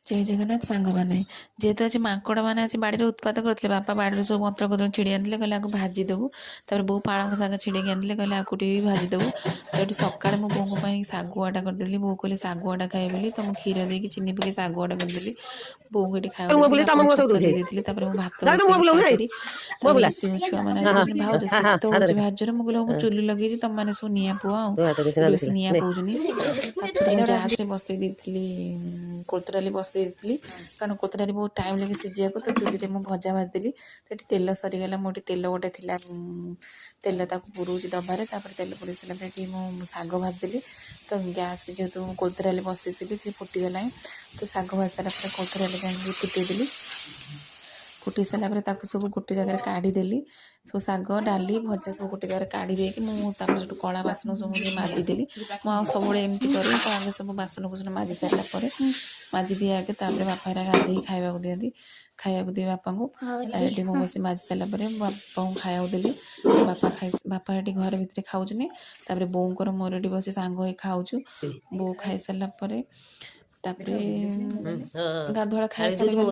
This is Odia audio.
ଜୟ ଜଗନ୍ନାଥ ସାଙ୍ଗମାନେ। ଯେହେତୁ ଆଜି ମାଙ୍କଡ଼ମାନେ ଆସି ବାଡ଼ିରେ ଉତ୍ପାତ କରିଥିଲେ, ବାପା ବାଡ଼ିରୁ ସବୁ ପତ୍ର କଦଳୀ ଛିଡ଼େଇ ଆଣିଥିଲେ, କହିଲେ ଆକୁ ଭାଜିଦେବୁ। ତାପରେ ବୋଉ ପାଳଙ୍ଗ ଶାଗ ଛିଡ଼େଇକି ଆଣିଥିଲେ, କହିଲେ ଆକୁ ଟିକେ ବି ଭାଜିଦେବୁ। ତ ଏଠି ସକାଳେ ମୁଁ ବୋଉଙ୍କ ପାଇଁ ଶାଗୁଆଟା କରିଦେଲି। ବୋଉ କହିଲେ ଶାଗୁଆଟା ଖାଇବେ ବୋଲି, ତ ମୁଁ କ୍ଷୀର ଦେଇକି ଚିନି ପକେଇ ଶାଗୁଆଟା କରିଦେଲି। ବୋଉଙ୍କୁ ଏଠି ଖାଇବାକୁ ମୁହଁ ଦେଇଥିଲି, ବୁଲେଇ ତମ ବାପାଙ୍କୁ ମୁହଁ ସବୁ ଛତୁଆ ଦଉଛି। ଦେଇ ଦେଇଥିଲି। ତାପରେ ମୁଁ ଭାତ ଦାଦା ମୁହଁ ବସେଇକି ବୁଲାଉନୁ ହେଇ ଖାଇସାରି ମୁହଁ ତାପରେ ବୁଲା। ବସି ମୋ ଛୁଆମାନେ ହଁ ଆସି ହଁ କହୁଛନ୍ତି, ଭାଉଜ ହଁ ହଁ ଶୀତ ହାତ ହେଉଛି ଦେଖା। ଭାରି ଜୋରେ। ମୁଁ କହିଲି ହଉ, ମୁଁ ଚୁଲି ଲଗେଇଛି, ତମମାନେ ସବୁ ନିଆଁ ପୁଅ। ଆଉ ତୋ ହାତ କିଛି ଏଠି ନା ବସି ଦେଖିଲା ନିଆଁ ନେ। ପୋଉଛନ୍ତି। ତାପରେ ମୁଁ ଗ୍ୟାସ୍ରେ ବସେଇ ଦେଇଥିଲି, କୋଳଥ ଡାଲି ବସେଇ ଦେଇଥିଲି, କାରଣ କୋଳଥ ଡାଲି ବହୁତ ଟାଇମ୍ ଲାଗେ ସିଝିବାକୁ। ତ ଚୁଲିରେ ମୁଁ ଭଜା ଭାଜିଦେଲି। ତ ଏଠି ତେଲ ସରିଗଲା, ମୁଁ ଏଠି ତେଲ ଗୋଟେ ଥିଲା, ତେଲ ତାକୁ ପୁରଉଛି ଡବାରେ। ତାପରେ ତେଲ ପୁରେଇ ସାରିଲା ପରେ ଏଠି ମୁଁ ଶାଗ ଭାଜିଦେଲି। ତ ଗ୍ୟାସ୍ରେ ଯେହେତୁ ମୁଁ କୋଳଥ ଡାଲି ବସେଇଥିଲି, ସେ ଫୁଟିଗଲାଣି। ତ ଶାଗ ଭାଜି ସାରିଲା ପରେ କୋଳଥ ଡାଲିକି ଆଣିକି ଫୁଟେଇଦେଲି। ଫୁଟେଇ ସାରିଲା ପରେ ତାକୁ ସବୁ ଗୋଟେ ଜାଗାରେ କାଢ଼ିଦେଲି। ସବୁ ଶାଗ, ଡାଲି, ଭଜା ସବୁ ଗୋଟେ ଜାଗାରେ କାଢ଼ି ଦେଇକି ମୁଁ ତାପରେ ସେଠୁ କଳା ବାସନ ସବୁ ଟିକେ ମାଜିଦେଲି। ମୁଁ ଆଉ ସବୁବେଳେ ଏମିତି କରେ। ତ ଆଗେ ସବୁ ବାସନ କୁସନ ମାଜି ସାରିଲା ପରେ ମାଜି ଦିଏ ଆଗେ, ତାପରେ ବାପା ହେରା ଗାଧେଇକି ଖାଇବାକୁ ଦିଅନ୍ତି, ଖାଇବାକୁ ଦିଏ ବାପାଙ୍କୁ। ଏଠି ମୁଁ ବସି ମାଜି ସାରିଲା ପରେ ବାପାଙ୍କୁ ଖାଇବାକୁ ଦେଲି। ବାପା ଖାଇ, ବାପା ଏଠି ଘରେ ଭିତରେ ଖାଉଛନ୍ତି। ତାପରେ ବୋଉଙ୍କର ମୋର ଏଠି ବସି ସାଙ୍ଗ ହେଇ ଖାଉଛୁ। ବୋଉ ଖାଇସାରିଲା ପରେ ତାପରେ ହଁ ଗାଧୁଆଳ ଖାଇବା ଥାଳି ଦଉଛି। ସରିଗଲା।